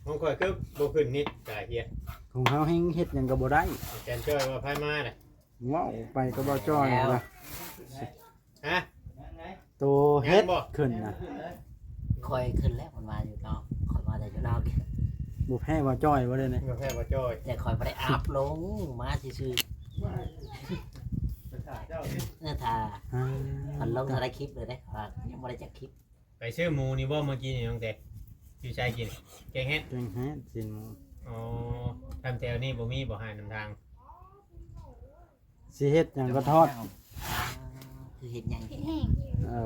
ຂອງຂ້ອຍຄືບໍ່ຂຶ້ນນິດ ສາຍເພຍ. ຂອງເຮົາແຮງເຮັດຫຍັງກໍບໍ່ໄດ້. ແກນຈ້ອຍວ່າໃຜມານະ ເວົ້າໄປກໍບໍ່ຈ້ອຍນະ. ຮະ? ໂຕເຮັດ ຍັງບໍ່? ຂຶ້ນນະ. ຂ້ອຍຂຶ້ນແລ້ວ ມັນວ່າຢູ່ນອກ ຂ້ອຍວ່າແຕ່ຢູ່ນອກ. ບໍ່ແພ້ບໍ່ຈ້ອຍບໍ່ໄດ້ນີ້. ບໍ່ແພ້ບໍ່ຈ້ອຍ ແຕ່ຂ້ອຍບໍ່ໄດ້ອັບລົງ ມາຊື່ໆ. ເອີ ຖ້າ ອ່າ ມັນລົງເທົ່າໃດຄລິບເລີຍເດ້ ວ່າຍັງບໍ່ໄດ້ຈັກຄລິບ. ໄປຊື້ໝູນີ້ບໍ່ ເມື່ອກີ້ນີ້ນ້ອງແຕ? ຢູ່ໃສກິນ? ແກງແຮດ? ແກງແຮດ ຊີ້ນໝູ. ອໍ ທາງແຖວນີ້ບໍ່ມີບໍ່ ຮ້ານນຳທາງ? ຊິເຮັດຫຍັງກໍທອດ. ຄືເຮັດຫຍັງ? ເຮັດແຫ້ງ. ເອີ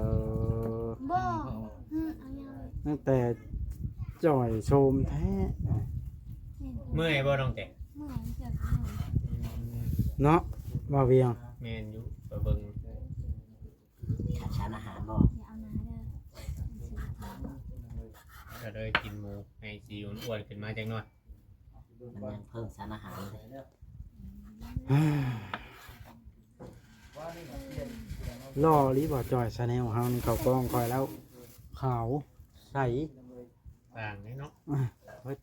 ບໍ່ ອື ເອົາຫຍັງ? ຕັ້ງແຕ່ຈ່ອຍໂຊມແທ້. ເມື່ອຍບໍ່ນ້ອງແຕ? ເມື່ອຍ ເນາະ ບ່າວວຽງ. ແມ່ນຢູ່ ໄປເບິ່ງ ຂາດສານອາຫານບໍ່? ເອົາໜ້າເດີ ກໍເລີຍກິນໝູໃຫ້ຊິອ້ວນໆຂຶ້ນມາຈັກໜ້ອຍ. ມັນຍັງເພີ່ມສານອາຫານເດ້. ຫຼໍ່ອີ່ຫຼີບໍ່ ຈ່ອຍ Channel ເຮົານີ້ ເຂົ້າກ້ອງຂ້ອຍແລ້ວ ຂາວໃສຕ່າງເດ້ເນາະ. ອ່າ ເບິດ.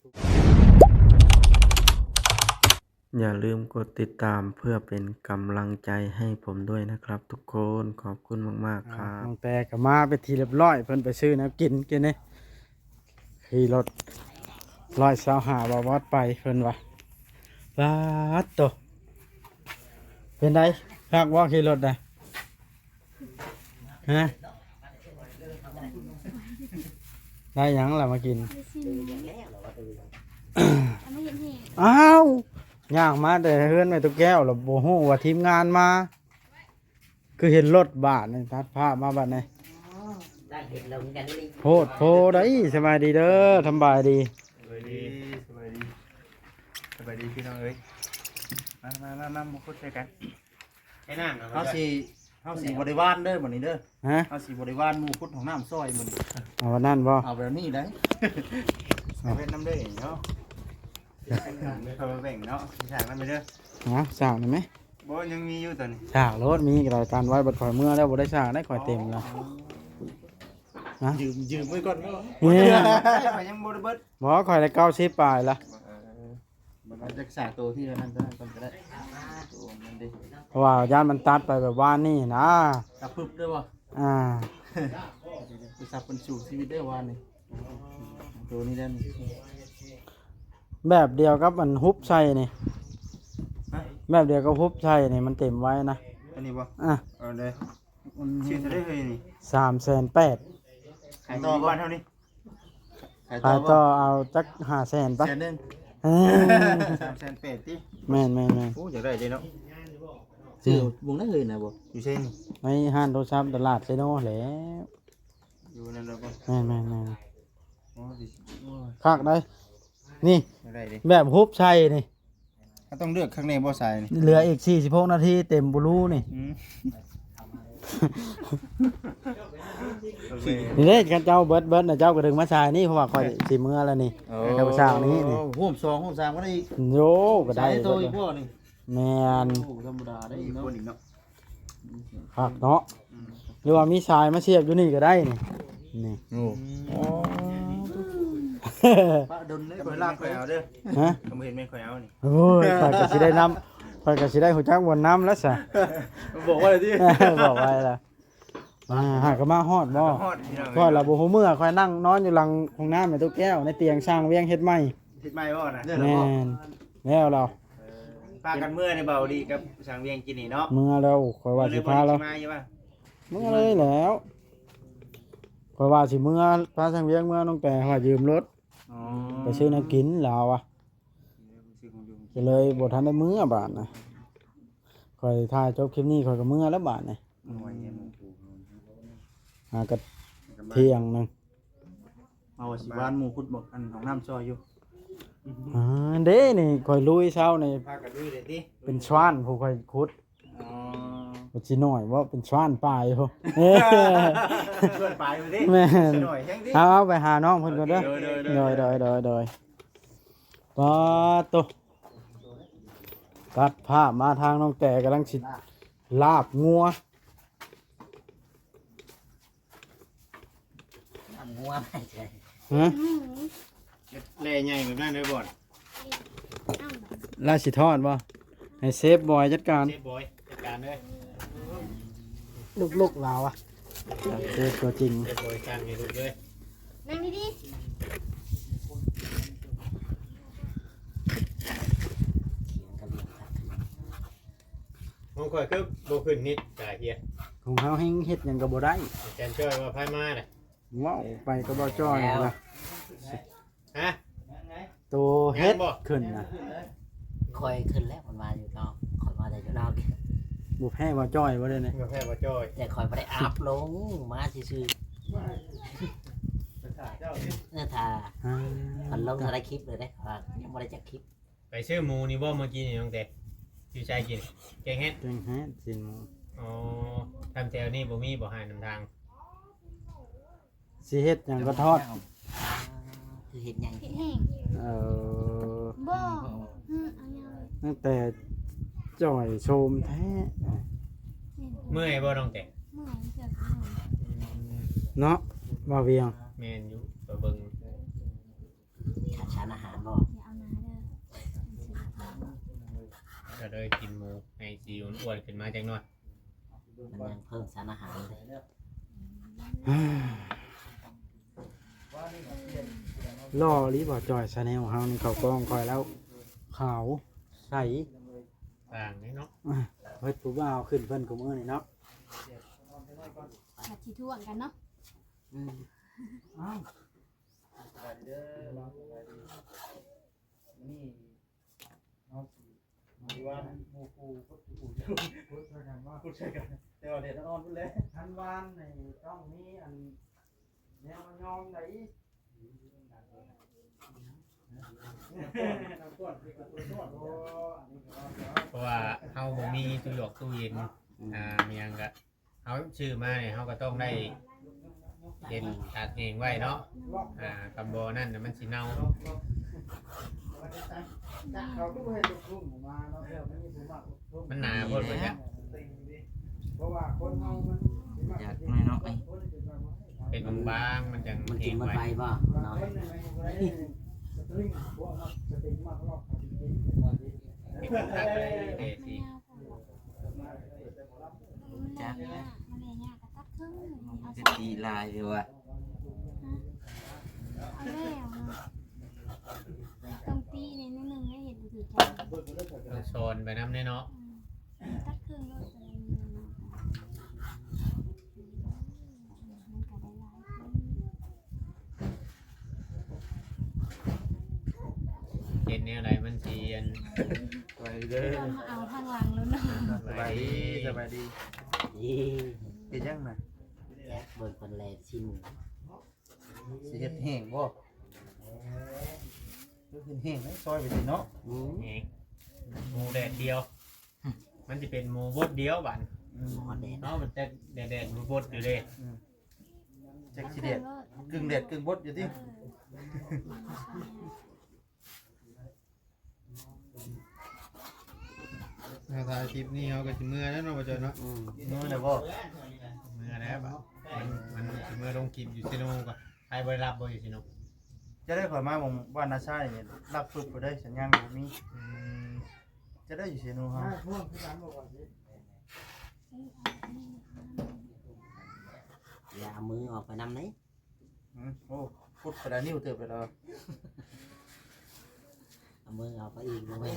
อย่าลืมกดติดตามเพื่อเป็นกำลังใจให้ผมด้วยนะครับทุกคน ขอบคุณมากๆ ครับ. น้องแต่ก็มาเป็นที่เรียบร้อย เพิ่นไปซื้อแนวกินกินนี่ ขี่รถร้อยซาวห้า บ่าวบอสไป เพิ่นว่า ป๊าดโต เป็นได คักบ่ขี่รถนะ? ฮะ ได้หยังล่ะมากิน? ได้ชิ้นหมู เอามาเฮ็ดแห้ง. อ้าว ย่างมาแต่เฮือนแม่ตุ๊กแก้ว แล้วบ่ฮู้ว่าทีมงานมา คือเห็นรถบาดนี่ ตัดภาพมาบัดนี้ โพดโพได้ สบายดีเด้อ สบายดี สบายดี สบายดี สบายดีพี่น้องเอ้ย มา มา มา มา มาคุยกัน ไอ้น้ำนะ เฮาสิ เฮาสิบ่ได้หว่านเด้อบัดนี้เด้อ ฮะ เฮาสิบ่ได้หว่านหมู่ขุดห้องน้ำซอยบัดนี้ เอาแบบนั้นบ่ เอาแบบนี้ได้ เอาเฮ็ดนำเด้อเนาะ เอามาแบ่งเนาะ สิสร้างนำเด้อ ฮะ สร้างได้ไหม? บ่ ยังมีอยู่ตอนนี้ สร้างโลด มีก็ได้ กันไว้ บัดข่อยเมือแล้วบ่ได้สร้างได้ ข่อยเต็มแล้ว อ๋อ ฮะ ยืม ยืมไว้ก่อนเนาะ เนี่ย ข่อยยังบ่ได้เบิด บ่ ข่อยได้เก้าสิบปลายละ เออ มันอาจจะสาตัวที่นั่นก็ได้ ก่อนก็ได้ ตัวมันดิ เพราะว่าย่านมันตัดไปแบบว่านี่นะ ตัดพึบด้วยบ่ อ่า ไปสับเป็นสู่ชีวิตได้วานนี่ ตัวนี้ได้นี่ แบบเดียวกับมันหุบใส่นี่ ฮะ แบบเดียวกับหุบใส่นี่ มันเต็มไว้นะ อันนี้บ่ อ่ะ เอาเลย มันชื่อเท่าไหร่เฮ้ยนี่ สามแสนแปด ขายต่อบ้านเท่านี้ ขายต่อ ขายต่อ เอาจักห้าแสนปะ แสนหนึ่ง เออ สามแสนแปดติ แม่นๆๆ โอ้ อยากได้เด้เนาะ ซื้อวงได้เลยนะบ่ อยู่ไสนี่ ในห้านโทรศัพท์ตลาดไซโนแหละ อยู่นั่นแล้วบ่ แม่นๆๆ โอ้ ดิ โอ้ย คักได้ นี่ อยากได้เด้ แบบหุบใส่นี่ เฮาต้องเลือกข้างในบ่สายนี่ เหลืออีกสี่สิบหกนาทีเต็มบ่รู้นี่ อืม โอเค นี่เด้ คันเจ้าเบิด เบิดนะ เจ้าก็ดึงมาสายนี่ เพราะว่าข้อยสิเมือแล้วนี่ โอ้ เจ้าสร้างนี่ นี่ โฮมสอง โฮมสามก็ได้อีก โย ก็ได้ สายโตอีกบ่นี่ แม่น โอ้ ธรรมดาได้อีกเนาะ คักเนาะ อืม หรือว่ามีสายมาเสียบอยู่นี่ก็ได้นี่ นี่ โอ้ ปะดนเลย ข่อยลากไปเอาเด้อ ฮะ ก็บ่เห็นแม่นข่อยเอานี่ โอ้ย ข้อยก็สิได้นำ ข้อยก็สิได้ฮู้จักบ่อนนำแล้วซะ บอกไว้เลยติ บอกไว้ล่ะ อ่า หากก็มาฮอดบ่ ฮอดพี่น้อง ข้อยละบ่ฮู้เมือ ข้อยนั่งนอนอยู่หลังห้องน้ำแม่ตุ๊กแก้ว ในเตียงสร้างเวียงเฮ็ดใหม่ เฮ็ดใหม่บ่นะ แม่น แล้วเรา เออ พากันเมือในเบาดีกับสร้างเวียงกินนี่เนาะ เมือแล้ว ข้อยว่าสิพาเรา เมือเลยบ่ได้สิมาอยู่บ่ เมือเลยแล้ว ข้อยว่าสิเมือ พาสร้างเวียงเมือน้องแต่ว่ายืมรถ อ๋อ ไปซื้อแนวกินลาวอะ ซื้อของอยู่ ก็เลยบ่ทันได้เมือบาดนะ ข้อยถ่ายจบคลิปนี้ข้อยก็เมือแล้วบาดนี่ โอ้ย หากะเที่ยงหนึ่ง เอาว่าสิหว่านหมู่ขุดบ่ อันห้องน้ำซอยอยู่ อ่า เด้นี่ข้อยลุยเช้านี่ พากันลุยเลยติ เป็นชวานผู้ข้อยขุด อ๋อ มันสิน้อยบ่ เป็นชวานปลายพุ้น ชวานปลายพุ้นติ แม่น สิน้อยแฮงติ เอา เอาไปหาน้องเพิ่นก่อนเด้อ โอเค โดย โดย โดย โดย โดย โดย ปาโต ตัดภาพมาทางน้องแต่กำลังสิลาบงัว ลาบงัว ฮะ หมู ແລ່ໃຫຍ່ແບບນັ້ນເດີບ່ອນ. ລາວຊິທອດບໍ່? ໃຫ້ເຊຟບອຍຈັດການ. ເຊຟບອຍຈັດການເລີຍ. ລູກໆລາວອະ ເຊຟຕົວຈິງ. ເຊຟບອຍສັ່ງໃຫ້ລູກເລີຍ. ນັ່ງດີໆ. ຂຽງກະຫຼຽງຄັກຂະໜາດ. ຂອງຂ້ອຍຄືບໍ່ຂຶ້ນນິດກາເຮຍ. ຂອງເຮົາແຮງເຮັດຫຍັງກໍບໍ່ໄດ້. ແກນຊ່ອຍວ່າໃຜມາລະ. ເວົ້າໄປກໍບໍ່ຈ່ອຍລະ. ຮະ? ໂຕເຮັດຂຶ້ນນະ. ຂ້ອຍຂຶ້ນແລ້ວ ມັນວ່າຢູ່ນອກ ຂ້ອຍວ່າແຕ່ຢູ່ນອກ. ບໍ່ແພ້ບໍ່ຈ່ອຍບໍ່ໄດ້ນີ້. ບໍ່ແພ້ບໍ່ຈ່ອຍ. ແຕ່ຂ້ອຍບໍ່ໄດ້ອັບລົງ ມາຊື່ໆ. ເອີ ຖ້າ ອ່າ ມັນລົງຖ້າໄດ້ຄລິບເລີຍເດ້ ວ່າຍັງບໍ່ໄດ້ຈັກຄລິບ. ໄປຊື້ໝູນີ້ບໍ່ມື້ກີ້ນີ້ນ້ອງແຕ? ຢູ່ໃສກິນ? ແກງແຮດ? ແກງແຮດ ຊີ້ນໝູ. ອໍ ທາງແຖວນີ້ບໍ່ມີບໍ່ ຮ້ານນຳທາງ? ຊິເຮັດຫຍັງກໍທອດ. ອ່າ ຄືເຮັດຫຍັງ? ເຮັດແຫ້ງ. ເອີ ບໍ່ ອືມ ອັນນີ້ ຕັ້ງແຕ່ຈ່ອຍໂຊມແທ້. ເມື່ອຍບໍ່ນ້ອງແຕ? ເມື່ອຍ ເກືອບເມື່ອຍ ເນາະ ບ່າວວຽງ. ແມ່ນຢູ່ ໄປເບິ່ງ ຂາດສານອາຫານບໍ່? ຢ່າເອົາໜ້າເດີ ກໍເລີຍກິນໝູໃຫ້ຊິອ້ວນໆຂຶ້ນມາຈັກໜ້ອຍ. ມັນຍັງເພີ່ມສານອາຫານເດ້. ຫຼໍ່ອີ່ຫຼີບໍ່ ຈ່ອຍຊາແນວເຮົານີ້ ເຂົ້າກ້ອງຂ້ອຍແລ້ວ ຂາວໃສຕ່າງເດ້ເນາະ. ເພິ່ນຜູ້ບ່າວຂຶ້ນເພິ່ນຄູ່ມື້ນີ້ເນາະ. ບັດຊິທວງກັນເນາະ. ອືມ ອ້າວ ສະບາຍດີເດີ ສະບາຍດີ. ມື້ນີ້ເຮົາຊິມາຢູ່ບ້ານໝູ່ຄູ່ ພຸດຢູ່ພຸດໃສ່ກັນ ພຸດໃສ່ກັນ ແຕ່ວ່າແດດອ່ອນພຸ້ນແຫຼະ. ຄັນວານນີ້ຕ້ອງມີອັນແນວມາຍອມໄດ໋. ເພາະວ່າເຮົາບໍ່ມີຕູ້ຫຍອກຕູ້ເຢັນ ອ່າ ມີຫຍັງກະ ເຮົາຊື້ມານີ້ ເຮົາກໍຕ້ອງໄດ້ເຮັດຕາກແຫ້ງໄວ້ເນາະ. ອ່າ ຄຳບໍ່ນັ້ນນະ ມັນຊິເນົ່າ. ມັນໜາໂພດບໍ່ຈັກ. ຢາກໜ້ອຍເນາະ. ເຮັດບາງໆ ມັນຈັ່ງ ມັນກິນໝົດໄວບໍ່ເນາະ? ເຮັດຄັກເລີຍເດ້ຊິ. ຈັກນະ ມັນຈະຕີຫຼາຍຢູ່ວ່າ ເອົາແລ້ວເນາະ ຕ້ອງຕີແດ່ໜ້ອຍໜຶ່ງ ໄດ້ເຮັດບໍ່ຖືກໃຈ. ເພິ່ນສອນໄປນຳແດ່ເນາະ. ອືມ ຕັດເຄິ່ງໂລດ ມັນກໍໄດ້ຫຼາຍຂຶ້ນ. ເຮັດແນວໃດມັນຊິອັນ ໄວເດີ ເອົາທາງຫຼັງໂລດເນາະ. ສະບາຍດີ ສະບາຍດີ. ເຮັດຫຍັງນະ? ເບິ່ງເພິ່ນແລ່ຊີ້ນໝູ. ຊິເຮັດແຫ້ງບໍ່? ຄືເຮັດແຫ້ງ ຊອຍໄປຊິເນາະ. ອືມ ແຫ້ງ ໝູແດດດຽວ. ມັນຊິເປັນໝູບົດດຽວບາດ. ອືມ ໝູແດດເນາະ ມັນແຕກແດດໆ ໝູບົດຢູ່ເດ້. ອືມ ຈັກຊິແດດ ກຶ່ງແດດກຶ່ງບົດຢູ່ຕິ. ເອີ ຖ້າຖ່າຍຄລິບນີ້ເຮົາກໍຊິເມື່ອແລ້ວເນາະ ບໍ່ເຈົ້າເນາະ. ອືມ ເມື່ອແລ້ວບໍ່? ເມື່ອແລ້ວບາດ ມັນ ມັນຊິເມື່ອລົງຄລິບຢູ່ເຊໂນກໍ ໃຜບໍ່ໄດ້ຮັບບໍ່ຢູ່ເຊໂນ? ຈະໄດ້ຂ້ອຍມາໝ່ອງບ້ານນາຊາຍ ຮັບປຶບບໍ່ໄດ້ ສັນຍານບໍ່ມີ. ອືມ ຈະໄດ້ຢູ່ເຊໂນເຮົາ. ຢ່າເອົາມືອອກໄປນຳເດ້. ອືມ ໂອ້ ພຸດໄປຫຼາຍນິ້ວເຕີບໄປແລ້ວ. ເອົາມືອອກໄປອີກບໍ່ແມ່ນ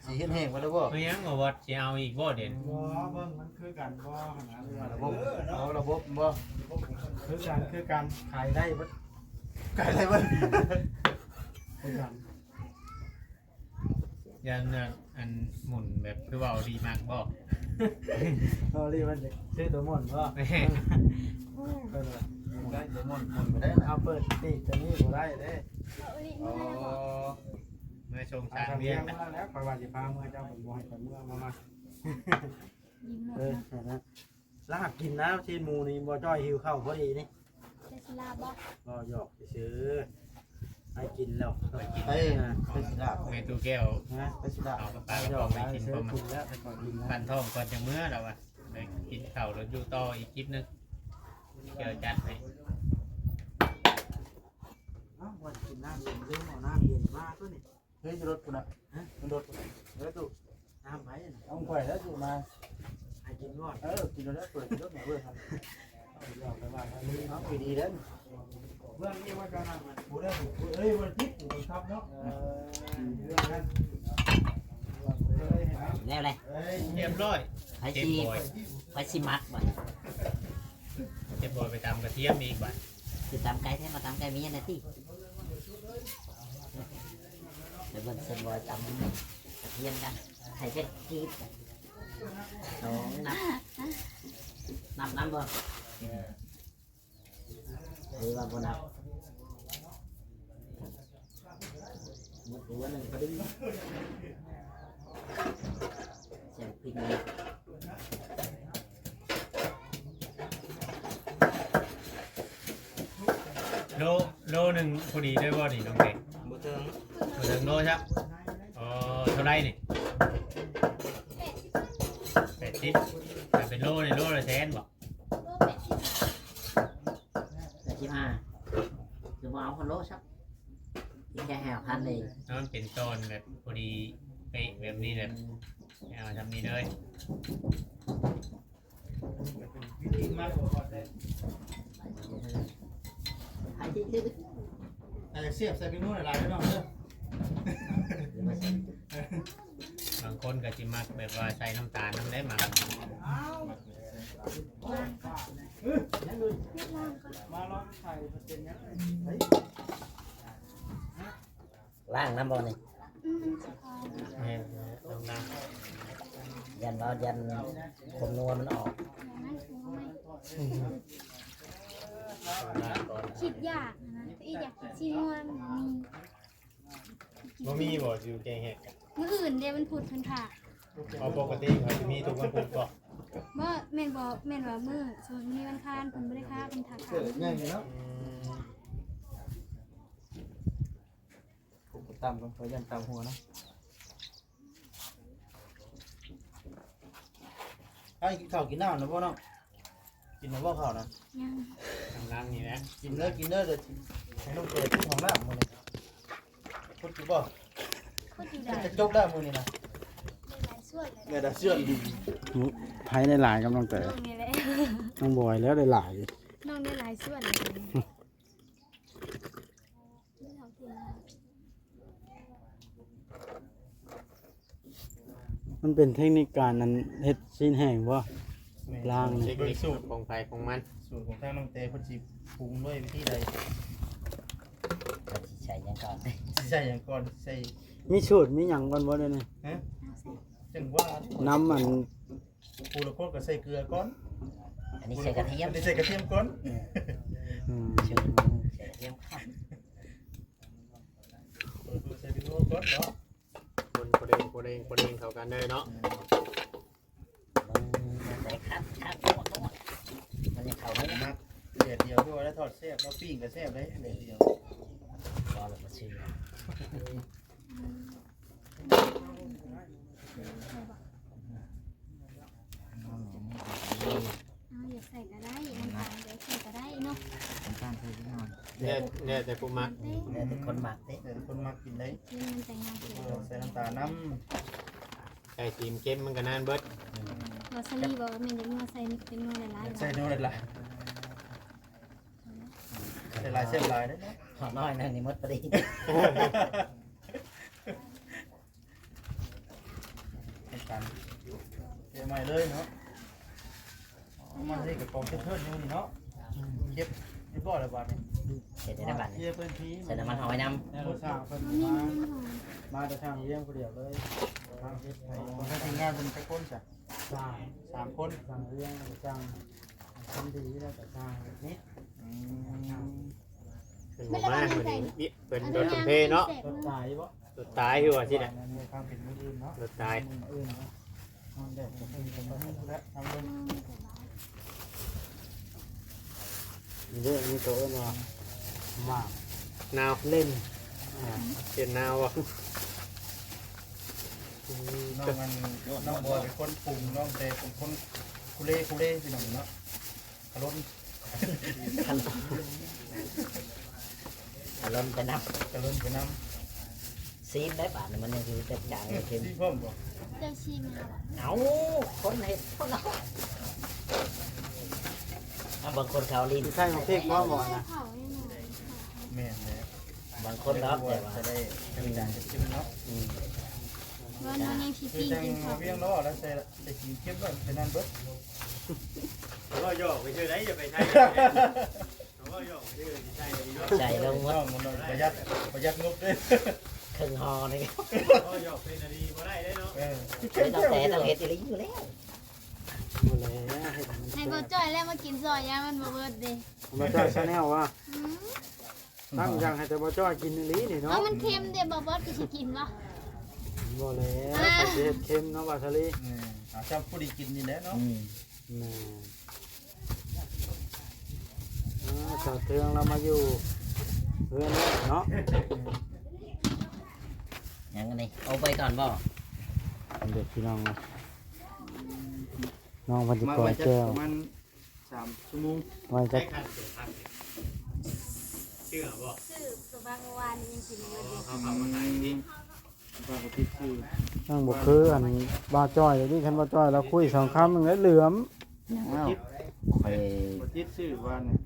ຊິເຮັດແຫ້ງໄປແລ້ວບໍ່? ເປັນຫຍັງບໍ່ວັດ ຊິເອົາອີກບໍ່ເດນ? ບໍ່ ເບິ່ງມັນຄືກັນບໍ່ຫັ້ນນະ. ລະບົບ ເອົາລະບົບບໍ່? ຄືກັນ ຄືກັນ ຂາຍໄດ້ເບິດ ຂາຍໄດ້ເບິດ ຄືກັນ. ຢ້ານອັນໝຸ່ນແບບຄືເວົ້າດີມັກບໍ່? ເວົ້າດີມັນຊິຊື້ຕົວໝຸ່ນບໍ່? ແມ່ນ ເອີ ໝຸ່ນໄດ້ຕົວໝຸ່ນ ໝຸ່ນບໍ່ໄດ້ ເຮົາເປີດປີກຕົວນີ້ບໍ່ໄດ້ເດ້. ອໍ ເມື່ອຊົງຊານວຽງ ເມືອແລ້ວ ຂ້ອຍວ່າຊິພາເມືອ ເຈົ້າເພິ່ນບໍ່ໃຫ້ຂ້ອຍເມືອ ມາ ມາ ເອີ ນັ້ນນະ. ລາບກິນນະ ຊີ້ນໝູນີ້ ບໍ່ຈ້ອຍຫິວເຂົ້າພໍດີນີ້. ເຈົ້າຊິລາບບໍ່? ບໍ່ ຫຍອກຊື່ໆ ໃຫ້ກິນແລ້ວ. ເອີ ໃຜຊິລາບ? ແມ່ຕູ້ແກ້ວ ຮະ? ໃຜຊິລາບ? ເອົາກັບປາກັບປອງໄປກິນ ເພາະມັນ ກິນແລ້ວ ໃຫ້ຂ້ອຍກິນແລ້ວ ພັນທ້ອງກ່ອນຈະເມືອລາວວ່າ. ໄປກິນເຂົ້າແລ້ວຢູ່ຕໍ່ອີກຄລິບໜຶ່ງ. เดี๋ยวจัดให้ เอ้า ว่ากินน้ำเย็น ลืมเอาน้ำเย็นมาตัวนี้ เฮ้ย รถกูนะ ฮะ มันรถกูนะ เฮ้ย ตู้ น้ำไผน่ะ เอาของข่อยแล้ว ตู้ มา ให้กินก่อน เออ กินแล้ว เปิดรถหน่อยเว้ย ครับ เอาไปดีแล้ว เรื่องนี้ว่าจะนั่ง กูได้ กู เอ้ย วันอาทิตย์ กูบังคับเนาะ เออ เรื่องนั้น แล้วแหละ เอ้ย เรียบร้อย ไผสิ เต็มบ่อย ไผสิมักบัดนี้ เรียบร้อย ไปตำกระเทียมอีกบัด สิตำไก่แท้ มาตำไก่เมียน่ะติ ไปเบิ่งเซนบอยตำกระเทียมกัน ใส่เผ็ดจี๊ด สอง นับ นับ นับบ่ หรือว่าบ่นับ หมดหัวหนึ่งพอดี ใส่พริกหน่อย โล โลหนึ่งพอดีได้บ่นี่น้องเก๋ บ่เทิง บ่เทิงโลจ้ะ อ๋อ เท่าไหร่นี่ แปดสิบ ถ้าเป็นโลนี่โลละแสนบ่ โลแปดสิบ แปดสิบห้า คือบ่เอาคนโลซะ อีกแค่ห้าพันเอง แล้วมันเป็นตอนแบบพอดีเป๊ะแบบนี้แบบ เอาทำนี้เลย วิธีมัด เอ่อ เสียบใส่เป็นนวดหลายๆเด้อน้องเด้อ บางคนก็สิมักแบบว่าใส่น้ำตาลนำได้ มาลองใส่เป็นหยัง ล้างนำบ่นี่ อืม แม่น ล้างนำ ยันว่า ยันความนัวมันออก คิดยากนะ อีกอยากกินซีม่วน มี บ่มีบ่ อยู่แกงเห็ด มื้ออื่นเด้ วันพุธเพิ่นพา เอา ปกติเขาจะมีทุกวันพุธบ่ บ่ แม่นบ่ แม่นว่ามื้อ สมมุติมื้อนี้วันอังคาร เพิ่นบ่ได้พา เพิ่นพา เกิดง่ายเนาะ อืม ผมก็ตำก่อน ขอย้านตำหัวนะ ให้กินข้าวกินน้ำนะพ่อเนาะ กินแล้วบ่ข้าวนะ ยัง กำลังนี่แหละ กินเด้อ กินเด้อ เดี๋ยวให้น้องเตยกินของน้ำมื้อนี้ พุดอยู่บ่ พุดอยู่ได้ จะจบแล้วมื้อนี้นะ ได้หลายส่วนเลย ได้หลายส่วน ไผได้หลายกับน้องเตย น้องนี่แหละ น้องบอยแล้วได้หลาย น้องได้หลายส่วนเลย มันเป็นเทคนิคการอันเฮ็ดซีนแห้งบ่ แม่น ล้างนี่ เทคนิคสูตรของไผของมัน สูตรของทางน้องเตเพิ่นสิปรุงด้วยวิธีใด ก็สิใส่หยังก่อน สิใส่หยังก่อน ใส่ มีสูตรมีหยังก่อนบ่เดี๋ยวนี้ ฮะ จังว่า น้ำมัน ผู้ละคนก็ใส่เกลือก่อน อันนี้ใส่กระเทียม อันนี้ใส่กระเทียมก่อน อืม ใส่กระเทียมก่อน เออ ใส่เป็นหัวก่อนเนาะ คนโปรเดง โปรเดง โปรเดงเข้ากันเลยเนาะ อืม ใส่ครับ ครับ มันจะเข้าไหม มักแดดเดียวด้วย แล้วทอดแซ่บ แล้วปิ้งก็แซ่บเลย แดดเดียว รอแล้วก็ซื้อ เอา อยากใส่ก็ได้ น้ำตาลอยากใส่ก็ได้เนาะ น้ำตาลใส่นิดหน่อย แล้ว แล้วแต่ผู้มัก แล้วแต่คนมักเด้ แล้วแต่คนมักกินได้ กินมันแต่งงานเสร็จ เออ ใส่น้ำตาลน้ำ ใส่สีเค็มมันก็นานเบิด วาซาลีบอกว่าแม่นอยากนัวใส่เป็นนัวหลายๆ ใส่นัวหลายๆ ใส่หลายแซ่บหลายเด้อเนาะ หอมน้อยหนึ่งนี่หมดพอดี น้ำตาลเทใหม่เลยเนาะ เอามาใส่กระป๋องเชิดๆอยู่นี่เนาะ เก็บเรียบร้อยแล้วบาดนี้ เสร็จแล้วบาดนี้ เคลียร์พื้นที่ ใส่น้ำมันหอยนำ แล้วก็สร้างเพิ่นมา มาแต่ทางเลี้ยงผู้เดียวเลย ทางเฮ็ดให้ คนทางทีมงานเพิ่นจักคนจ้ะ สาม สามคน สร้างเลี้ยงแล้วก็สร้าง คนดีแล้วก็สร้างนิด อืม เพิ่นบ่มามื้อนี้ เพิ่นรถเพิ่นเพเนาะ รถตายบ่ รถตายคือว่าสิแหละ ทางเป็นมื้ออื่นเนาะ รถตาย มื้ออื่นเนาะ นอนแดดก็เป็นคนละมื้อแล้ว ทางลง นี่เด้อ อันนี้เขาเอิ้นว่าหมากนาว เล่น อ่า เป็นนาวบ่ อืม น้องอัน น้องบอยเป็นคนปรุง น้องแต่เป็นคนคุเล่คุเล่พี่น้องเนาะ ขลุ่น ລົນໄປນຳ ກະລົນໄປນຳ ຊີມໄດ້ບາດນີ້ ມັນຍັງຊິຈັດຈານ ຊີມພ້ອມບໍ່? ເຈົ້າຊີມແລ້ວ ເອົ້າ ຄົນເຮັດຄົນເອົາ ເອົາ ບາງຄົນເຂົາລີ້ນ ຊິໃສ່ໝາກເຜັດພ້ອມບໍ່ນະ? ແມ່ນແຫຼະ ບາງຄົນເນາະ ແຕ່ວ່າຈະໄດ້ຈັດຈານເກັບກິນເນາະ ອືມ ວ່າມັນຍັງຊິປີ້ງກິນເຂົ້າ ວຽງເນາະ ແລ້ວໃສ່ ໄປກິນເກັບໄວ້ໄປນັ້ນເບິດ ເວົ້າຢອກໄປເທື່ອໃດ ຢ່າໄປໃສ່ ເວົ້າຢອກໄປເທື່ອໃດ ໃສ່ລົງໝົດ ປະຢັດ ປະຢັດງົບເດ້ ເຄິ່ງຫໍ່ນີ້ ເວົ້າຢອກເປັນອັນນີ້ບໍ່ໄດ້ເດ້ເນາະ ເອີ ແຕ່ຕ້ອງເຮັດອີ່ຫຼີຢູ່ແລ້ວ ບໍ່ແລ້ວ ໃຫ້ບໍ່ຈ່ອຍແລ້ວມາກິນຊອຍ ຢ້ານມັນບໍ່ເບິດເດ້ ບໍ່ຈ່ອຍຊາແນລວ່າ ອືມ ຕັ້ງຢ່າງໃຫ້ແຕ່ບໍ່ຈ້ອຍກິນອີ່ຫຼີນີ້ເນາະ ເອົາ ມັນເຄັມເດ້ ບໍ່ບອດກໍຊິກິນບໍ່? ບໍ່ແລ້ວ ອ່າ ຂ້ອຍຊິເຮັດເຄັມເນາະ ບ່າວສາລີ ແມ່ນ ເອົາຊ່ຳຜູ້ດີກິນນີ້ແຫຼະເນາະ ອືມ ແມ່ນ ອ່າ ສາວເທືອງລາວມາຢູ່ເຮືອນແລ້ວເນາະ ຫຍັງອັນນີ້ ເອົາໄປກ່ອນບໍ່? ເດັກພີ່ນ້ອງເນາະ ນ້ອງເພິ່ນຊິ ມາ ກອຍແກ້ວ ປະມານ ສາມຊົ່ວໂມງ ໄວ້ຈັກ ຊື້ເອົາບໍ່? ຊື້ ສະບາຍ ເມື່ອວານນີ້ຍັງກິນບໍ່ເບິດຢູ່ ເຂົາເຂົ້າມາຂາຍນີ້ ປາກະຕິດຊື້ ຍັງບໍ່ຄືອັນບ່າວຈ້ອຍເດ ຄັນບ່າວຈ້ອຍລາວຄຸຍສອງຄຳໜຶ່ງແລ້ວເຫຼືອມ ຍັງເອົາ ຂ້ອຍ ບໍ່ຕິດຊື້ວານນີ້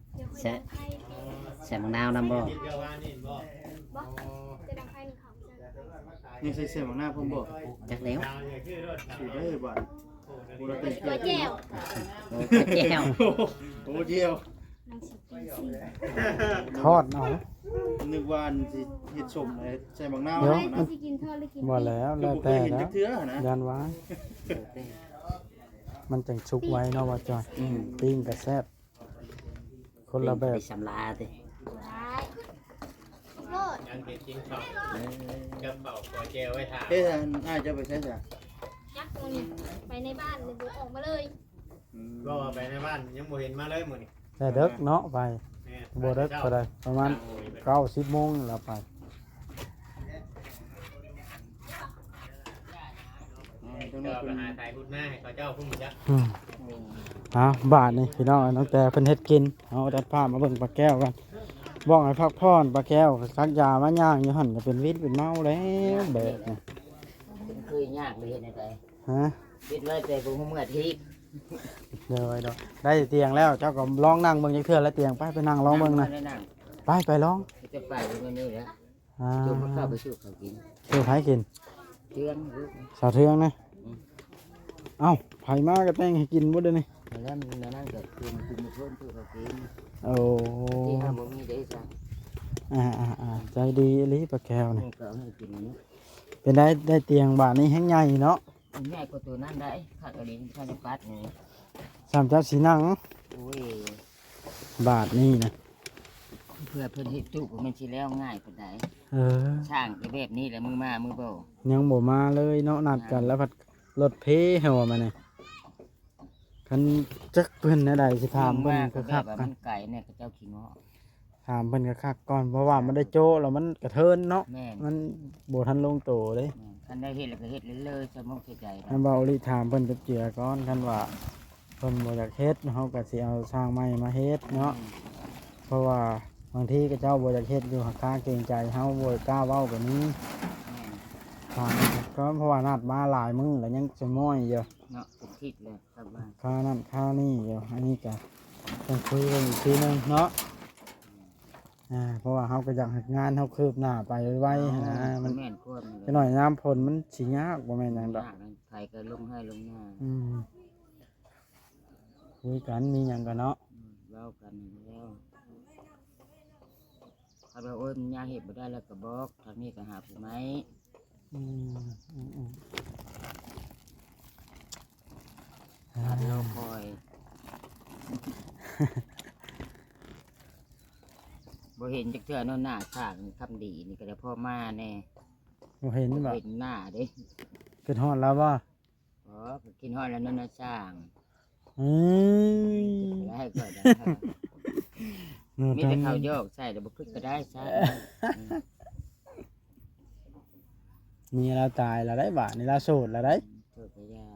ໃສ່ ໃສ່ໝາກນາວນຳບໍ່? ບໍ່ ຈະດັງໄຟໜຶ່ງເຂົ້າ ຍັງໃສ່ ໃສ່ໝາກນາວພ້ອມບໍ່? ຈັກແລ້ວ ຊື້ໄດ້ບາດ ຄົວແຈ່ວ ເອີ ຄົວແຈ່ວ ໂອ້ ແຈ່ວ ທອດເອົາ ນຶກວ່າອັນຊິເຮັດສົ້ມ ໃສ່ໝາກນາວ ດຽວ ເອົານະ ມັນຊິກິນທອດຫຼືກິນ ບໍ່ແລ້ວ ແລ້ວແຕ່ແລ້ວ ຢ້ານວ່າ ມັນຈັ່ງສຸກໄວເນາະ ບ່າວຈ້ອຍ ອືມ ປີ້ງກໍແຊບ ຄົນລະແບບ ໄປສຳລາຕິ ໂລດ ຍັງໄປກິນເຂົ້າ ເອີ ກັບເຂົ້າ ຂໍແຈ່ວໄວ້ຖ້າ ເອີ ອັນອ້າຍເຈົ້າໄປໃສຊະ? ຈັກມື້ນີ້ໄປໃນບ້ານ ບໍ່ອອກມາເລີຍ ອືມ ບໍ່ວ່າໄປໃນບ້ານຍັງບໍ່ເຫັນມາເລີຍມື້ນີ້ ແຕ່ເດິກເນາະໄປ ແມ່ນ ບໍ່ເດິກປານໃດ ປະມານ ເກົ້າສິບໂມງນີ້ລະໄປ ເຈົ້າໄປຫາຖ່າຍຮຸດໜ້າໃຫ້ເຂົາເຈົ້າພຸ້ນຈັກ ອືມ ເອົາ ບາດນີ້ພີ່ນ້ອງ ຕັ້ງແຕ່ເພິ່ນເຮັດກິນ ເຮົາຕັດພາບມາເບິ່ງປາແກ້ວກັນ ບອກໃຫ້ພັກຜ່ອນ ປາແກ້ວສັກຢາມາຍ່າງຢູ່ຫັ້ນ ກໍເປັນວິດເປັນເມົາແລ້ວແບບນີ້ ເຄີຍຍາກເລີຍເຮັດແນວໃດ ຮະ ເຮັດໄວ້ແຕ່ບໍ່ຮູ້ເມື່ອທີ ໂດຍ ໂດຍ ໄດ້ຕຽງແລ້ວ ເຈົ້າກໍລອງນັ່ງເບິ່ງຈັກເທື່ອລະຕຽງ ໄປ ໄປນັ່ງລອງເບິ່ງນະ ໄປ ໄປລອງ ຈະໄປມື້ນີ້ແຫຼະ ອ່າ ຈຸ່ມເຂົ້າໄປສູ່ເຂົາກິນ ສູ່ໃຜກິນ? ເທືອງ ສາວເທືອງນະ ອືມ ເອົ້າ ໃຜມາກໍແຕ່ງໃຫ້ກິນເບິດເດນີ້ ແລ້ວນັ້ນກໍເທືອງກິນເພິ່ນສູ່ເຂົາກິນ ໂອ້ ທີ່ເຮົາບໍ່ມີເດ້ຊະ ອ່າໆໆ ໃຈດີອີ່ຫຼີປາແກ້ວນີ້ ເປັນໃດ ໄດ້ຕຽງບາດນີ້ແຮງໃຫຍ່ເນາະ ໃຫຍ່ກວ່າໂຕນັ້ນໄດ໋ ຄັກອີ່ຫຼີ ຄັນຈະປັດນີ້ ສ່ຳເຈົ້າຊິນັ່ງ ໂອ້ຍ ບາດນີ້ນະ ເພື່ອເພິ່ນເຮັດຕູ້ກໍແມ່ນຊິແລ້ວງ່າຍປານໃດ ເອີ ສ້າງແຕ່ແບບນີ້ແຫຼະ ມື້ມາມື້ບໍ່ ຍັງບໍ່ມາເລີຍເນາະ ນັດກັນແລ້ວພັດລົດເພເຮົາມານີ້ ຄັນຈັກເພິ່ນແນວໃດ ຊິຖາມເພິ່ນຄັກໆ ມັນໄກແນ່ ເຂົາເຈົ້າຂີ້ງໍ້ ຖາມເພິ່ນຄັກໆກ່ອນ ເພາະວ່າມັນໄດ້ໂຈະແລ້ວມັນກະເທີນເນາະ ແມ່ນ ມັນບໍ່ທັນລົງໂຕເດ້ ແມ່ນ ຄັນໄດ້ເຮັດແລ້ວກໍເຮັດເລີຍໆ ສະໝົກໃສ່ໃຈ ຄັນເວົ້າອີ່ຫຼີຖາມເພິ່ນຈັກເທື່ອກ່ອນ ຄັນວ່າເພິ່ນບໍ່ຢາກເຮັດ ເຮົາກໍຊິເອົາຊ່າງໃໝ່ມາເຮັດເນາະ ອືມ ເພາະວ່າບາງທີເຂົາເຈົ້າບໍ່ຢາກເຮັດຢູ່ ຫາກເກງໃຈເຮົາ ບໍ່ກ້າເວົ້າກໍມີ ແມ່ນ ຖາມກ່ອນ ເພາະວ່ານັດມາຫຼາຍມື້ແລ້ວ ຍັງສະໝອຍຢູ່ເນາະ ເປັນທິດແລ້ວ ຄັບວ່າ ຄ່ານັ້ນຄ່ານີ້ຢູ່ ອັນນີ້ກະຕ້ອງຄຸຍກັນອີກທີໜຶ່ງເນາະ ອ່າ ເພາະວ່າເຮົາກໍຢາກໃຫ້ງານເຮົາຄືບໜ້າໄປໄວໆ ຫັ້ນນະ ມັນ ແມ່ນຄວາມ ຈັກໜ້ອຍຍາມຝົນມັນຊິຍາກ ບໍ່ແມ່ນຫຍັງດອກ ຍາກ ໃຜກໍລົງໄຮ່ລົງນາ ອືມ ຄຸຍກັນ ມີຫຍັງກໍເນາະ ອືມ ເວົ້າກັນແລ້ວ ຄັນວ່າ ໂອ້ຍ ມັນຍາເຮັດບໍ່ໄດ້ແລ້ວກໍບອກ ທາງນີ້ກໍຫາຜູ້ໃໝ່ ອືມ ອືມ ອືມ ອ່າ ຮອຄອຍ ບໍ່ເຫັນຈັກເທື່ອເນາະ ໜ້າຊ່າງຄຳດີນີ້ກໍໄດ້ພໍມາແດ່ ບໍ່ເຫັນບໍ່ ເຫັນໜ້າເດ້ ຄິດຮອດລາວບໍ່? ອໍ ກໍຄິດຮອດແລ້ວເນາະ ໜ້າຊ່າງ ອືມ ໄດ້ກໍໄດ້ ມີແຕ່ເຂົາຢອກໃສ່ ແລ້ວບໍ່ຄິດກໍໄດ້ຊະ ເມຍລາວຕາຍແລ້ວໄດ໋ ບາດນີ້ລາວໂສດແລ້ວໄດ໋ ໂສດກໍຢ່າ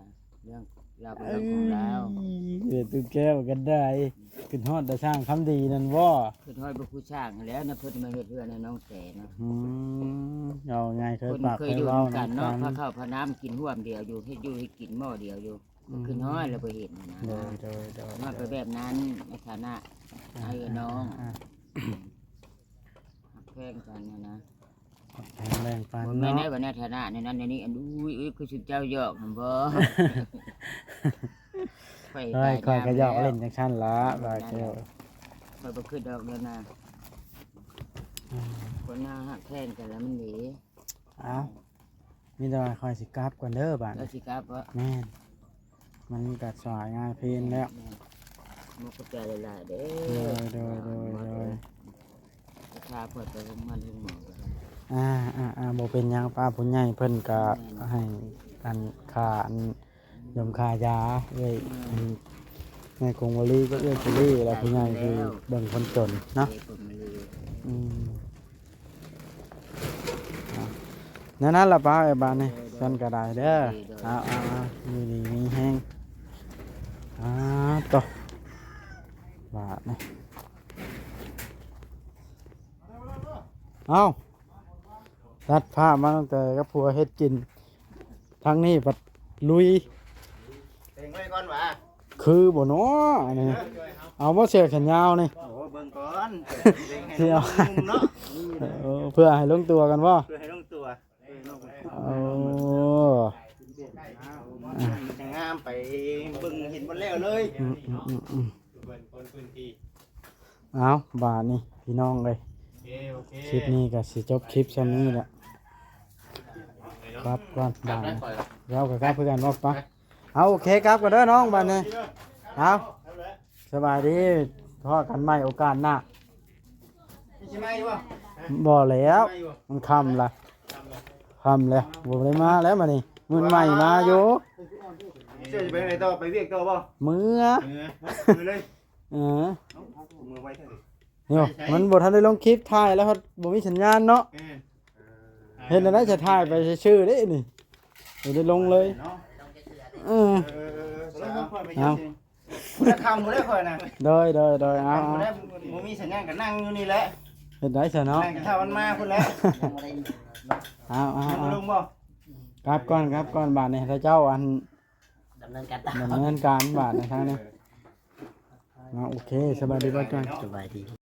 ເລື່ອງລາວເປັນເລື່ອງຂອງລາວ ເອີ ເອີ ຕູ້ແກ້ວກໍໄດ້ ຄິດຮອດແຕ່ຊ່າງຄຳດີນັ້ນບໍ່? ຄິດຮອດບໍ່ ຜູ້ຊ່າງຫັ້ນແຫຼ້ວນະ ເພິ່ນມາເຮັດເຮືອນໃຫ້ນ້ອງແຕນະ. ອືມ ເວົ້າງ່າຍຄື ຄົນເຄີຍຢູ່ນຳກັນເນາະ ພາເຂົ້າພານ້ຳກິນຮ່ວມດຽວຢູ່ ເຮັດຢູ່ເຮັດກິນໝໍ້ດຽວຢູ່. ອືມ ຄືນ້ອຍແລ້ວບໍ່ເຫັນນະ. ໂດຍ ໂດຍ ໂດຍ ນ້ອຍໄປແບບນັ້ນ ໃນຖານະອ້າຍເອື້ອຍນ້ອງ ອ່າ ຮັກແພງກັນນະ ແບ່ງປັນເນາະ. ບໍ່ແມ່ນໃດ໋ ວ່າໃນຖານະໃນນັ້ນໃນນີ້ ອັນ ອຸ້ຍ ອຸ້ຍ ຄືຊຸມເຈົ້າຫຍອກຫັ້ນບໍ່? ຂ້ອຍ ຂ້ອຍກໍຫຍອກຫຼິ້ນຈັ່ງຊັ້ນລະ ວ່າແກ້ວ ຂ້ອຍບໍ່ຄິດດອກແນວນັ້ນ. ອືມ ຄົນເຮົາຮັກແພງກັນແລ້ວມັນດີ. ເອົ້າ ມີແຕ່ວ່າຂ້ອຍຊິກັບກ່ອນເດີບາດ ເຈົ້າຊິກັບບໍ່? ແມ່ນ ມັນກໍສາຍງາຍເພນແລ້ວ. ແມ່ນ ແມ່ນ ຂອບໃຈຫຼາຍໆເດີ. ໂດຍ ໂດຍ ໂດຍ ໂດຍ ພາຂ້ອຍໄປໂຮງໝໍ ໂຮງໝໍກໍໄດ້. ອ່າ ອ່າ ອ່າ ບໍ່ເປັນຫຍັງ ປ້າຜູ້ໃຫຍ່ເພິ່ນກໍ ແມ່ນ ໃຫ້ອັນຄ່າ ອັນ ຍົມຄ່າຢາເອື້ອຍ ແມ່ນ ອັນ ແມ່ກົງວະລີກັບເອື້ອຍເຈລີ ແລະ ຜູ້ໃຫຍ່ທີ່ເບິ່ງຄົນຈົນເນາະ. ເອື້ອຍກົງວະລີ ອືມ ອ່ະ ແນວນັ້ນລະປ້າເອີຍ ບາດນີ້ ໂດຍ ໂດຍ ຊັ້ນກໍໄດ້ເດີ. ໂດຍ ໂດຍ ເອົາ ເອົາ ເອົາ ຢູ່ດີມີແຮງ. ອ່າ ໂຕ ບາດນີ້ ເອົ້າ ຕັດພາບມາຕັ້ງແຕ່ກັບຜົວເຮັດກິນ ທາງນີ້ພັດລຸຍ. ເບິ່ງໄວ້ກ່ອນຫວາ ຄືບໍ່ເນາະອັນນີ້? ເອົາບໍ່ເສື້ອແຂນຍາວນີ້? ໂອ້ ເບິ່ງກ່ອນ ຊິເອົາ ເພື່ອໃຫ້ລົງຕົວກັນບໍ່? ເພື່ອໃຫ້ລົງຕົວ. ໂອ້ ມັນຈະງາມ ໄປເບິ່ງເຫັນບໍ່ແລ້ວເລີຍ. ອືມ ເອົ້າ ບາດນີ້ພີ່ນ້ອງເອີຍ ໂອເຄ ໂອເຄ ຄລິບນີ້ກໍຊິຈົບຄລິບຊ່ຳນີ້ແຫຼະ. ກັບກ່ອນບາດນີ້ ເຮົາກໍກັບຄືກັນບໍ່ປະ? ເອົາ ໂອເຄ ກັບກ່ອນເດີນ້ອງ ບາດນີ້. ເອົາ ສະບາຍດີ ພໍ້ກັນໃໝ່ໂອກາດໜ້າ. ຊິມາຢູ່ບໍ່? ບໍ່ແລ້ວ ຊິມາຢູ່ບໍ່? ມັນຄ່ຳລະ ຄ່ຳແລ້ວ ບໍ່ໄດ້ມາແລ້ວ ບາດນີ້ມື້ໃໝ່ມາຢູ່. ເຈົ້າຊິໄປທາງໃດຕໍ່? ໄປວຽກຕໍ່ບໍ່? ເມືອ ເມືອ ເມືອເລີຍ. ເອີ ເອົ້າ ເມືອໄວແທ້. ໂຍ ໄປໃສ? ມັນບໍ່ທັນໄດ້ລົງຄລິບ ຖ່າຍແລ້ວພັດບໍ່ມີສັນຍານເນາະ. ເອີ ເຮັດແນວໃດ ຈະຖ່າຍໄປຊື່ໆເດ້ນີ້ ບໍ່ໄດ້ລົງເລີຍເນາະ. ເອີ ເອີ ເອີ ເອີ ເອົາ ເອົາ ພຸ້ນນະ ຄ່ຳພຸ້ນເດ້ຂ້ອຍນະ. ໂດຍ ໂດຍ ໂດຍ ເອົາ ຄ່ຳພຸ້ນເດ້ ບໍ່ມີສັນຍານກໍນັ່ງຢູ່ນີ້ແຫຼະ. ເຮັດໄດຊະເນາະ ນັ່ງກັນຖ້າມັນມາພຸ້ນແຫຼະ. ເອົາ ເອົາ ຍັງບໍ່ລົງບໍ່? ກັບກ່ອນ ກັບກ່ອນ ບາດນີ້ ຖ້າເຈົ້າ ອັນ ດຳເນີນການ ດຳເນີນການບາດນີ້ ທາງນີ້ເນາະ. ໂອເຄ ສະບາຍດີບໍ່ຈ້ອຍ? ສະບາຍດີ.